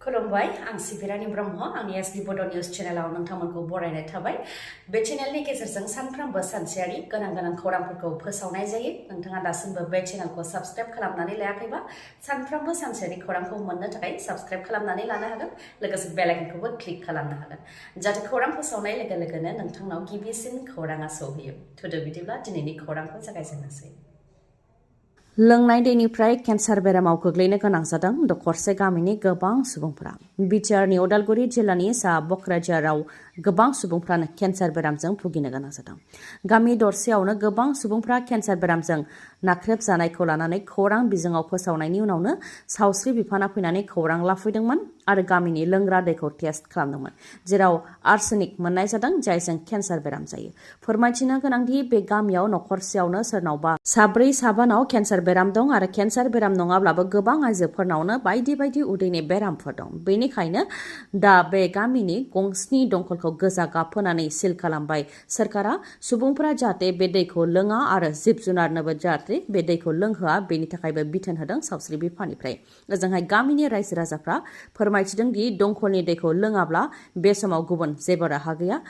खुलुमबाय आं सिबि रानि ब्रह्म आंनि एसबि बड' निउज चेनेलाव नोंथांमोनखौ बरायनाय थाबाय बे चेनेलनि गेजेरजों सानफ्रोमबो सानसेयारि गोनां खौरांफोरखौ फोसावनाय जायो नोंथाङा दासिमबो बे चेनेलखौ साबस्क्राइब खालामनानै लायाखैबा सानफ्रोमबो सानसेयारि खौरांखौ मोननो थाखाय साबस्क्राइब खालामनानै लानो हागोन लोगोसे बेल आइकनखौबो क्लिक खालामनो हागोन जाहाथे खौरां फोसावनाय लोगो लोगोनो नोंथांनाव गिबिसिन खौराङा सौहैयो थुदो बिदिब्ला दिनैनि खौरांखौ जागायजेननोसै लोंनाय दैनिफ्राय केन्सार बेरामाव गोग्लैनो गोनां जादों दखरसे गामिनि गोबां सुबुंफोरा BTRनि उदालगुरि जिल्लानि सा बक्राझाराव गोबां सुबुंफ्रानो केन्सार बेरामजों भुगिनो गोनां जादों गामि दरसेयावनो गोबां सुबुंफ्रा केन्सार बेरामजों नाख्रेबजानायखौ लानानै खौरां बिजोङाव फोसावनायनि उनावनो सावस्रि बिफाना फैनानै खौरां लाफैदोंमोन आरो गामिनि लोंग्रा दैखौ टेस्ट खालामदोंमोन जेराव आर्सेनिक मोननाय जादों जायजों केन्सार बेराम जायो फोरमायथिनो गोनांदि बे गामियाव नखरसेयावनो सोरनावबा साब्रै साबानाव केन्सार बेराम दं आरो केन्सार बेराम नङाब्लाबो गोबां आइजोफोरनावनो बायदि उदैनि बेरामफोर दं बेनिखायनो दा बे गामिनि गंस्नि दंखलखौ गोजा गाब होनानै सिल खालामबाय सोरखारा सुबुंफोरा जाहाथे बे दैखौ लोङा आरो जिब जुनारनोबो जाहाथे बे दैखौ लोंहोआ बेनि थाखायबो बिथोन होदों सावस्रि बिफाननिफ्राय ओजोंहाय गामिनि रायजो राजाफ्रा फोरमायथिदों दि दंखलनि दैखौ लोङाब्ला बे समाव गुबुन जेबो राहा गैया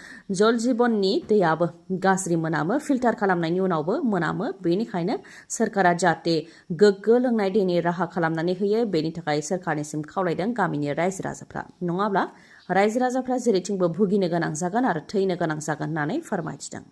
जल जीवननि दैयाबो गाज्रि मोनामो फिल्टार खालामनायनि उनावबो मोनामो बेनिखायनो सोरखारा जाहाथे गोग्गो लोंनाय दैनि राहा खालामनानै होयो बेनि थाखाय सोरखारनिसिम खावलायदों गामिनि रायजो राजाफ्रा नङाब्ला रायजो राजाफ्रा जेरैथिंबो भुगिनो गोनां जागोन आरो थैनो गोनां जागोन होननानै फोरमायथिदों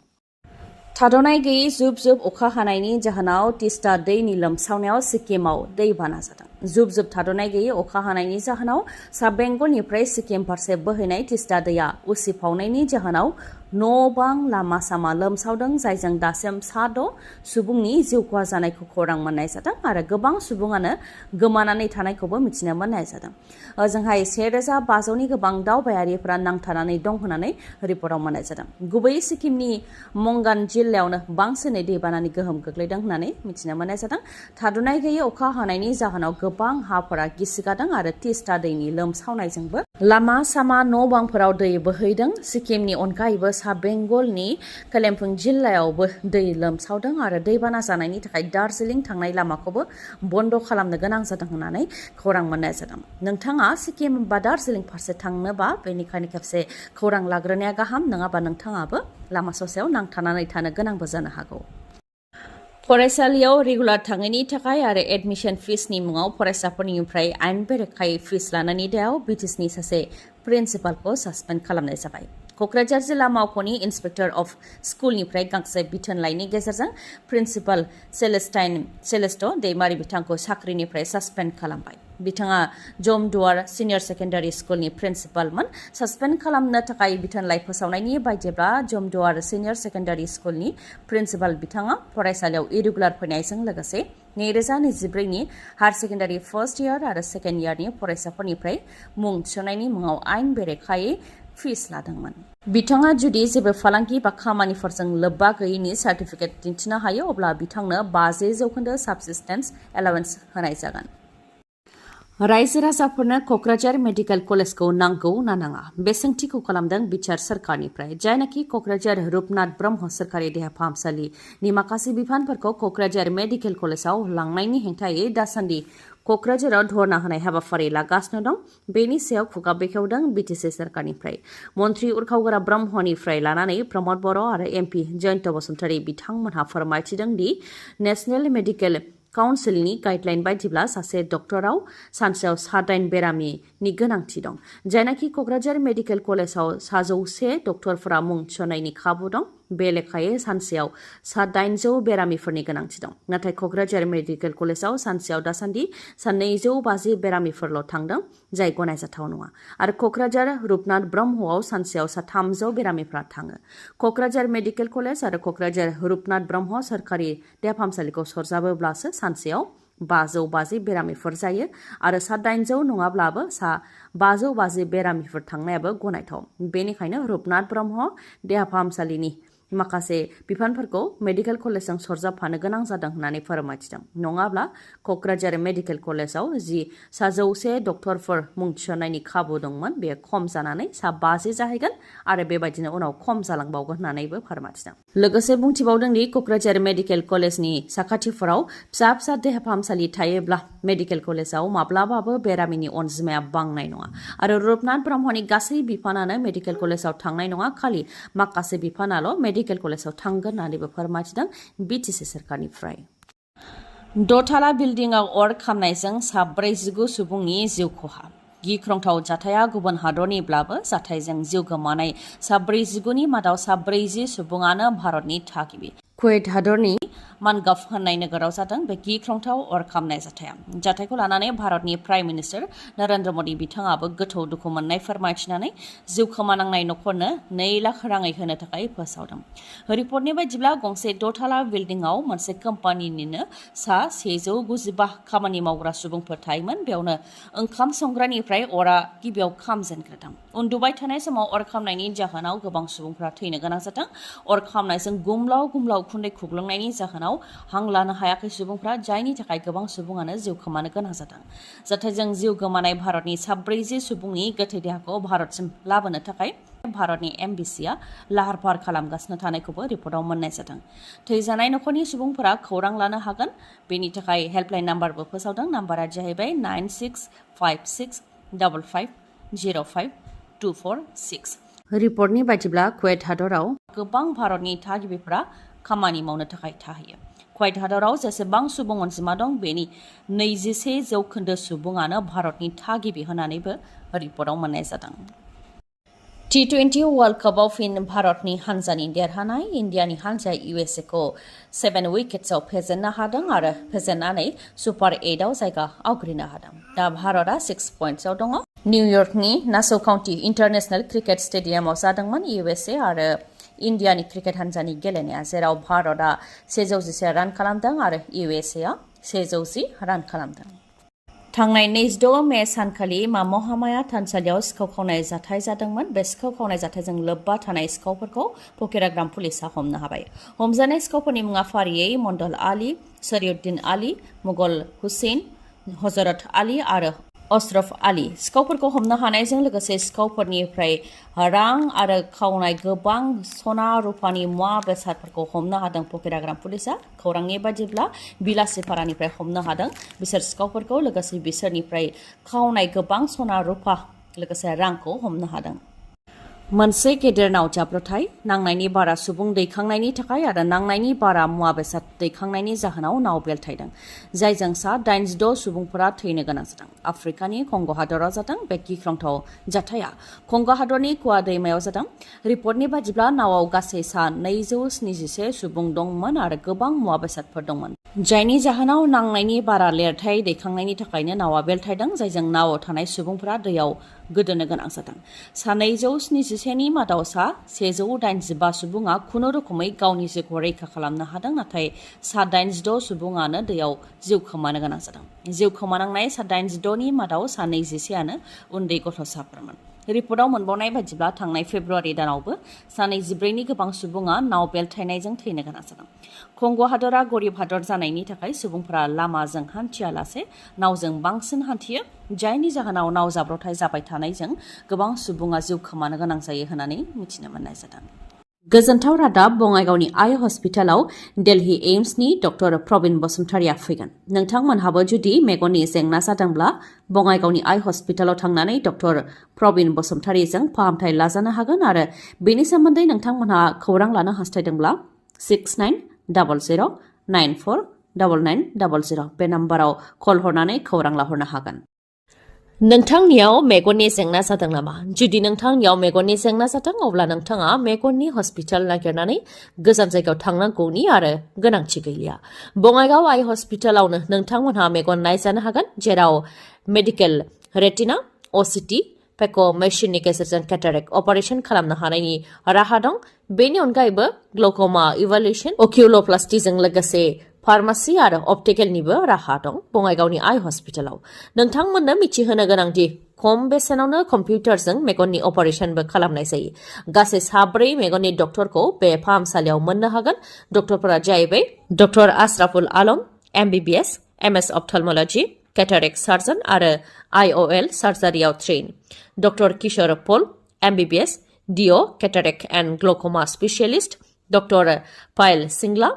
थाद'नाय गैयै जुब अखा हानायनि जाहोनाव तिस्ता दैनि लोमसावनायाव सिक्किमाव दैबाना जादों जुब थाद'नाय गैयै अखा हानायनि जाहोनाव सा बेंगलनिफ्राय सिक्किम फारसे बोहैनाय तिस्ता दैया उसिफावनायनि जाहोनाव न' बां लामा सामा लोमसावदों जायजों दासिम 6 सुबुंनि जिउ खहा जानायखौ खौरां मोननाय जादों आरो गोबां सुबुङानो गोमानानै थानायखौबो मिथिनो मोननाय जादों ओजोंहाय 1500नि गोबां दावबायारिफोरा नांथानानै दं होननानै रिपर्टआव मोननाय जादों गुबैयै सिक्किमनि मंगान जिल्लायावनो बांसिनै दैबानानि गोहोम गोग्लैदों होननानै मिथिनो मोननाय जादों थाद'नाय गैयै अखा हानायनि जाहोनाव गोबां हाफोरा गिसिगादों आरो तिस्ता दैनि लोमसावनायजोंबो लामा सामा न' बांफोराव दै बोहैदों सिक्किमनि अनगायैबो सा बेंगलनि कालिम्पों जिल्लायावबो दै लोमसावदों आरो दैबाना जानायनि थाखाय दार्जिलिं थांनाय लामाखौबो बन्द खालामनो गोनां जादों होननानै खौरां मोननाय जादों नोंथाङा सिक्किम बा दार्जिलिं फारसे थांनोबा बेनिखायनो खेबसे खौरां लाग्रोनाया गाहाम नङाबा नोंथाङाबो लामा ससेयाव नांथानानै थानो गोनांबो जानो हागौ फरायसालियाव रेगुलार थाङैनि थाखाय आरो एडमिशन फिसनि मुङाव फरायसाफोरनिफ्राय आयेन बेरेखायै फिस लानायनि दायाव BTechनि सासे प्रिन्सिपालखौ सासपेन्ड खालामनाय जाबाय क'क्राझार जिल्ला मावख'नि इन्सपेक्टर अफ स्कुलनिफ्राय गांसे बिथोन लाइनि गेजेरजों प्रिन्सिपाल सेलेस्ट' दैमारि बिथांखौ साख्रिनिफ्राय सासपेन्ड खालामबाय बिथाङा जमदुवार सिनियर सेकेन्डारि स्कुलनि प्रिन्सिपालमोन सासपेन्ड खालामनो थाखाय बिथोनलाइ फोसावनायनि बायदिब्ला जमदुवार सिनियर सेकेन्डारि स्कुलनि प्रिन्सिपाल बिथाङा फरायसालियाव इरेगुलार फैनायजों लोगोसे 2024नि हायार सेकेन्डारि फार्स्ट इयार आरो सेकेन्ड इयारनि फरायसाफोरनिफ्राय मुं थिसननायनि मुङाव आयेन बेरेखायै फिस लादोंमोन बिथाङा जुदि जेबो फालांगि बा खामानिफोरजों लोब्बा गैयैनि सार्टिफिकेट दिन्थिनो हायो अब्ला बिथांनो 50% साबसिस्टेन्स एलावेन्स होनाय जागोन रायजो राजाफोरनो क'क्राझार मेडिकेल कलेजखौ नांगौ ना नाङा बे सोंथिखौ खालामदों बिटिआर सोरखारनिफ्राय जायनाखि क'क्राझार रुपनाथ ब्रह्म सोरखारि देहा फाहामसालिनि माखासे बिफानफोरखौ क'क्राझार मेडिकेल कलेजाव लांनायनि हेंथायै दासान्दि क'क्राझाराव धर्ना होनाय हाबाफारि लागासिनो दं बेनि सायाव खुगा बेखेवदों BTC सोरखारनिफ्राय मन्त्रि उरखावगोरा ब्रह्मनिफ्राय लानानै प्रमद बर' आरो MP जयन्त बसुमतारी बिथांमोनहा फोरमायथिदों दि नेशनेल मेडिकेल काउन्सिलनि गाइडलाइन बायदिब्ला सासे डक्टराव सानसेयाव 7 बेरामिनि गोनांथि दं जायनाखि क'क्राझार मेडिकेल कलेजाव 100 डक्टरफोरा मुं थिसननायनि खाबु दं बे लेखायै सानसेयाव 800 बेरामिफोरनि गोनांथि दं नाथाय क'क्राझार मेडिकेल कलेजाव सानसेयाव दासान्दि 250 बेरामिफोरल' थांदों जाय गनायजाथाव नङा आरो क'क्राझार रुपनाथ ब्रह्मआव सानसेयाव 300 बेरामिफ्रा थाङो क'क्राझार मेडिकेल कलेज आरो क'क्राझार रुपनाथ ब्रह्म सोरखारि देहा फाहामसालिखौ सरजाबोब्लासो सानसेयाव 550 बेरामिफोर जायो आरो 800 नङाब्लाबो 550 बेरामिफोर थांनायाबो गनायथाव बेनिखायनो रुपनाथ ब्रह्म देहा फाहामसालिनि माखासे बिफानफोरखौ मेडिकेल कलेजजों सरजाबफानो गोनां जादों होननानै फोरमायथिदों। नङाब्ला क'क्राझार मेडिकेल कलेजाव जि 100 डक्टरफोर मुं थिसननायनि खाबु दंमोन बे खम जानानै 50 जाहैगोन आरो बेबायदिनो उनाव खम जालांबावगोन होननानैबो फोरमायथिदों। लोगोसे बुंथिबावदों दि क'क्राझार मेडिकेल कलेजनि साखाथिफोराव फिसा फिसा देहा फाहामसालि थायोब्ला मेडिकेल कलेजाव माब्लाबाबो बेरामिनि अनजिमाया बांनाय नङा आरो रुपनाथ ब्रह्मनि गासै बिफानानो मेडिकेल कलेजाव थांनाय नङा, खालि माखासे बिफानाल' मेडिकेल कलेजाव थांगोन होननानैबो फोरमायथिदों BTC सोरखारनिफ्राय। दथाला बिल्डिंआव अर खामनायजों 49 सुबुंनि जिउ खहा। गिख्रंथाव जाथाया गुबुन हादरनिब्लाबो जाथायजों जिउ गोमानाय 49नि मादाव 40 सुबुङानो भारतनि थागिबि। कुवेट हादरनि मानगाफ होननाय नोगोराव जादों बे गिख्रंथाव अर खामनाय जाथाया। जाथायखौ लानानै भारतनि प्राइम मिनिस्टार नरेन्द्र मदि बिथाङाबो गोथौ दुखु मोननाय फोरमायथिनानै जिउ खोमानांनाय न'खरनो 2 लाख राङै होनो थाखाय फोसावदों। रिपर्टनि बायदिब्ला गंसे दथाला बिल्डिंआव मोनसे कम्पानिनिनो सा 195 खामानि मावग्रा सुबुंफोर थायोमोन। बेयावनो ओंखाम संग्रानिफ्राय अरा गिबियाव खामजेनग्रोदों। उन्दुबाय थानाय समाव अर खामनायनि जाहोनाव गोबां सुबुंफोरा थैनो गोनां जादों। अर खामनायजों गुमलाव उखुन्दै खुग्लुंनायनि जाहोनाव हां लानो हायाखै सुबुंफ्रा, जायनि थाखाय गोबां सुबुङानो जिउ खोमानो गोनां जादों। जाथायजों जिउ गोमानाय भारतनि 40 सुबुंनि गोथै देहाखौ भारतसिम लाबोनो थाखाय भारतनि एम्बेसिया लाहार फाहार खालामगासिनो थानायखौबो रिपर्टआव मोननाय जादों। थैजानाय न'खरनि सुबुंफोरा खौरां लानो हागोन, बेनि थाखाय हेल्पलाइन नाम्बारबो फोसावदों। नाम्बारा जाहैबाय 965655052446। रिपर्टनि बायदिब्ला कुवेट हादराव गोबां भारतनि थागिबिफोरा खामानि मावनो थाखाय थाहैयो। कुवेट हादराव जेसेबां सुबुं अनजिमा दं बेनि 21% सुबुङानो भारतनि थागिबि होननानैबो रिपर्टआव मोननाय जादों। T20 वर्ल्ड कपआव फिन भारतनि हान्जानि देरहानाय। इन्डियानि हान्जाया USA खौ 7 विकेट्सआव फेजेननो हादों आरो फेजेननानै सुपार 8आव जायगा आवग्रिनो हादों। दा भारतआ 6 पइन्ट्सआव दङ। निउयर्कनि नासौ काउन्टि इन्टारनेशनेल क्रिकेट स्टेडियामाव जादोंमोन USA आरो इन्डियानि क्रिकेट हान्जानि गेलेनाया, जेराव भारतआ 111 रान खालामदों आरो USAआ 110 रान खालामदों। थांनाय 26 मे सानखालि महामाया थानसालियाव सिखाव खावनाय जाथाय जादोंमोन। बे सिखाव खावनाय जाथायजों लोब्बा थानाय सिखावफोरखौ फकिराग्राम पुलिसआ हमनो हाबाय। हमजानाय सिखावफोरनि मुङा फारियै मण्डल आली, शरीउद्दीन आली, मुगल हुसैन, हजरत आली आरो अशरफ आली। सिखावफोरखौ हमनो हानायजों लोगोसे सिखावफोरनिफ्राय रां आरो खावनाय गोबां सना रुपानि मुवा बेसादफोरखौ हमनो हादों फकिराग्राम पुलिसआ। खौरांनि बायदिब्ला बिलासिपारानिफ्राय हमनो हादों बिसोर सिखावफोरखौ, लोगोसे बिसोरनिफ्राय खावनाय गोबां सना रुपा लोगोसे रांखौ हमनो हादों। मोनसे गेदेर नाव जाब्रबथाय, नांनायनि बारा सुबुं दैखांनायनि थाखाय आरो नांनायनि बारा मुवा बेसाद दैखांनायनि जाहोनाव नाव बेलथायदों, जायजों सा 86 सुबुंफोरा थैनो गोनां जादों। आफ्रिकानि कंग' हादराव जादों बे गिख्रंथाव जाथाया। कंग' हादरनि कुवा दैमायाव जादों। रिपर्टनि बायदिब्ला नावआव गासै सा 271 सुबुं दंमोन आरो गोबां मुवा बेसादफोर दंमोन, जायनि जाहोनाव नांनायनि बारा लिरथाय दैखांनायनि थाखायनो नावआ बेलथायदों, जायजों नावआव थानाय सुबुंफोरा दैयाव गोदोनो गोनां जादों। सा 271नि मादाव सा 185 सुबुङा खुनुरुखुमै गावनि जिउखौ रैखा खालामनो हादों, नाथाय सा 86 सुबुङानो दैयाव जिउ खोमानो गोनां जादों। जिउ खोमानांनाय सा 86नि मादाव सा 21आनो उन्दै गथ'साफोरमोन। रिपर्टआव मोनबावनाय बायदिब्ला थांनाय फेब्रुवारि दानावबो सा 24नि गोबां सुबुङा नाव बेलथायनायजों थैनो गोनां जादों। कंग' हादरा गरिब हादर जानायनि थाखाय सुबुंफोरा लामाजों हान्थियालासे नावजों बांसिन हान्थियो, जायनि जाहोनाव नाव जाब्रबथाय जाबाय थानायजों गोबां सुबुङा जिउ खोमानो गोनां जायो होननानै मिथिनो मोननाय जादों। गोजोनथाव रादाब, बङाइगावनि आइ हस्पिटालाव दिल्ली एम्सनि डक्टर प्रबिन बसुमतारिया फैगोन। नोंथांमोनहाबो जुदि मेगननि जेंना जादोंब्ला बङाइगावनि आइ हस्पिटालाव थांनानै डक्टर प्रबिन बसुमतारिजों फाहामथाय लाजानो हागोन आरो बेनि सोमोन्दै नोंथांमोनहा खौरां लानो हास्थायदोंब्ला 6900949900 बे नाम्बाराव कल हरनानै खौरां लाहरनो हागोन। नोंथांनियाव मेगननि जेंना जादों नामा? जुदि नोंथांनियाव मेगननि जेंना जादों अब्ला नोंथाङा मेगननि हस्पिटाल नागिरनानै गोजान जायगायाव थांनांगौनि आरो गोनांथि गैलिया। बङाइगाव आइ हस्पिटालावनो नोंथांमोनहा मेगन नायजानो हागोन, जेराव मेडिकेल, रेटिना, OCT, पेक' मेसिननि गेजेरजों केटारेक्ट अपारेशन खालामनो हानायनि राहा दं। बेनि अनगायैबो ग्ल'क'मा इभालुएसन, अकिउल'प्लास्टिजों लोगोसे फार्मासि आरो अप्टिकेलनिबो राहा दं बङाइगावनि आइ हस्पिटालाव। नोंथांमोननो मिथिहोनो गोनांदि खम बेसेनावनो कम्पिउटारजों मेगननि अपारेशनबो खालामनाय जायो गासै 4 मेगननि डक्टरखौ बे फाहामसालियाव मोननो हागोन डक्टरफोरा जाहैबाय doctor Ashraful Alam MBBS MS Ophthalmology Cataract Surgeon आरो IOL सार्जारियाव trained doctor Kishore Pal MBBS DO Cataract and Glaucoma Specialist doctor Payal Singla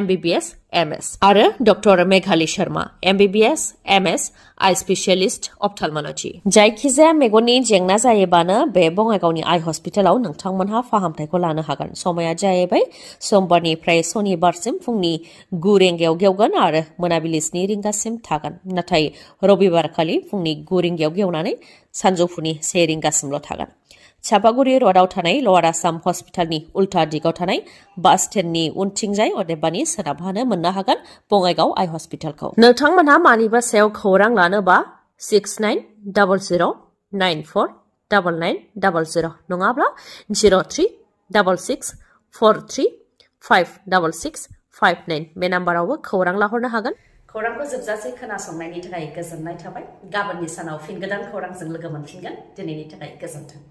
MBBS MS आरो doctor Meghali Sharma MBBS MS eye specialist ophthalmology जायखिजाया मेगननि जेंना जायोबानो बे बङाइगावनि आइ हस्पिटालाव नोंथांमोनहा फाहामथायखौ लानो हागोन समाया जाहैबाय समबारनिफ्राय सनिबारसिम फुंनि 9 रिंगायाव गेवगोन आरो मोनाबिलि 7 रिंगासिम थागोन नाथाय रबिबार खालि फुंनि 9 रिंगायाव गेवनानै सानजौफुनि 1 रिंगासिमल' थागोन चापागुरि र'डआव थानाय लवार आसाम हस्पिटालनि उल्था दिगाव थानाय बास स्टेन्डनि उनथिंजाय अदेबानि सोनाबहानो मोननो हागोन बङाइगाव आइ हस्पिटालखौ नोंथांमोनहा मानिबा सायाव खौरां लानोबा 6900949900 नङाब्ला 0366435659 बे नाम्बारावबो खौरां लाहरनो हागोन खौरांखौ जोबजासे खोनासंनायनि थाखाय गोजोननाय थाबाय गाबोननि सानाव फिन गोदान खौरांजों लोगो मोनफिनगोन दिनैनि थाखाय गोजोन्थों